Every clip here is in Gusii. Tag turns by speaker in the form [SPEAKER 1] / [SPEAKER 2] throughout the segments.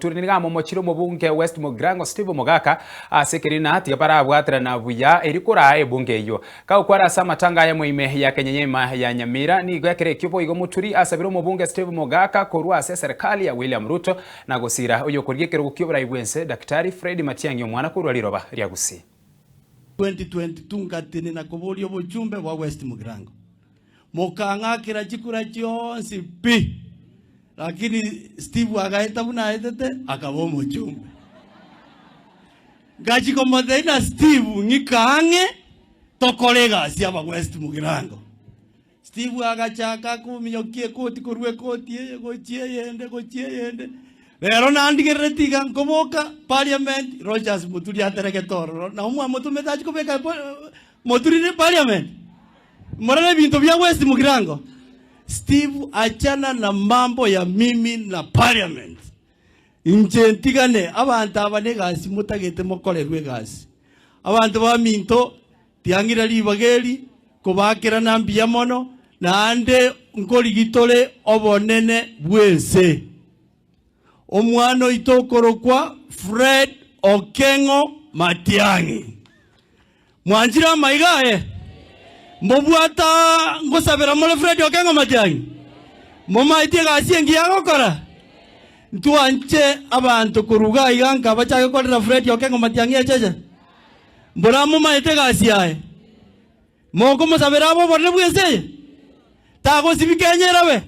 [SPEAKER 1] Muturi nigo amomochire omobunge West Mugirango Steve Mogaka ase ekerina tiga barabwaterana buya erio koraa ebunge eyio. Kagokwara ase amatanga aya moime ya Kenyenya ya Nyamira nigo ekero ekio boigo Muturi asabire omobunge Steve Mogaka korwa ase eserekali ya William Ruto na gosira oyokorigia ekerogo ki'oborai bw'ense Daktari Fred Matiang'i omwana korwa riroba ria Gusii.
[SPEAKER 2] 2022 ngatenena koboria obochumbe bwa West Mugirango. Mokang'akera chikura chionsi pi, lakini Steve agaeta buna aetete akaba omochumbe. Ngachia komotebia na Steve ng'ika ang'e tokore egasi aba West Mugirango. Steve agachaka kominyokia ekoti korwa ekoti eye gochia eyende gochia eyende. Rero nandigerereti iga nkoboka parliament Rogers Muturi ateregete ororo nabo mwamotomete achie kobeka Muturi ne parliament. Morore ebinto bia West Mugirango. Steve achana na mambo ya mimi na parliament. Inche ntigane abanto aba negasi motagete mokorerwe egasi. Abanto baminto tiang'ira ribaga eri kobakerana mbuya mono naende nkorigi tore obonene bw'ense. Omwana oito okorokwa Fred Okeng'o Matiang'i. Mwanchire amaiga aye? Mbobwata ngosabera more Fred Okeng'o Matiang'i? Momaeti egasi engiya agokora? Ntwanche abanto korwa iga iga nka bachake korera Fred Okeng'o Matiang'i echeche? Mbora momaete egasi yaye? Mokomosabera abe obonene bw'ense eye? Tagosibia Kenya erabe?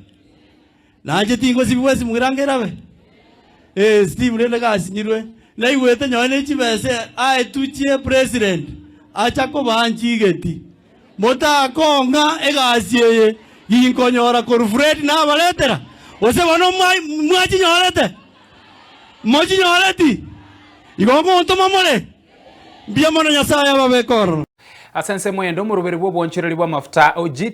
[SPEAKER 2] Nanche tingosibia bwensi mogirango erabe? Ee, Steve rende gasinyirwe, naigwete nonye ne chibesa aetuchie president acha kobaa nchigeti. Motakong'a egasi eye ginkonyora korwa Fred nabaretera, gose bono mwachinyorete? Mochinyoreti? Igo ngontoma more? Mbuya mono Nyasaye ababeke ororo.
[SPEAKER 1] Ase ensemo ende omoroberi bw'obonchoreri bw'amafuta o G2.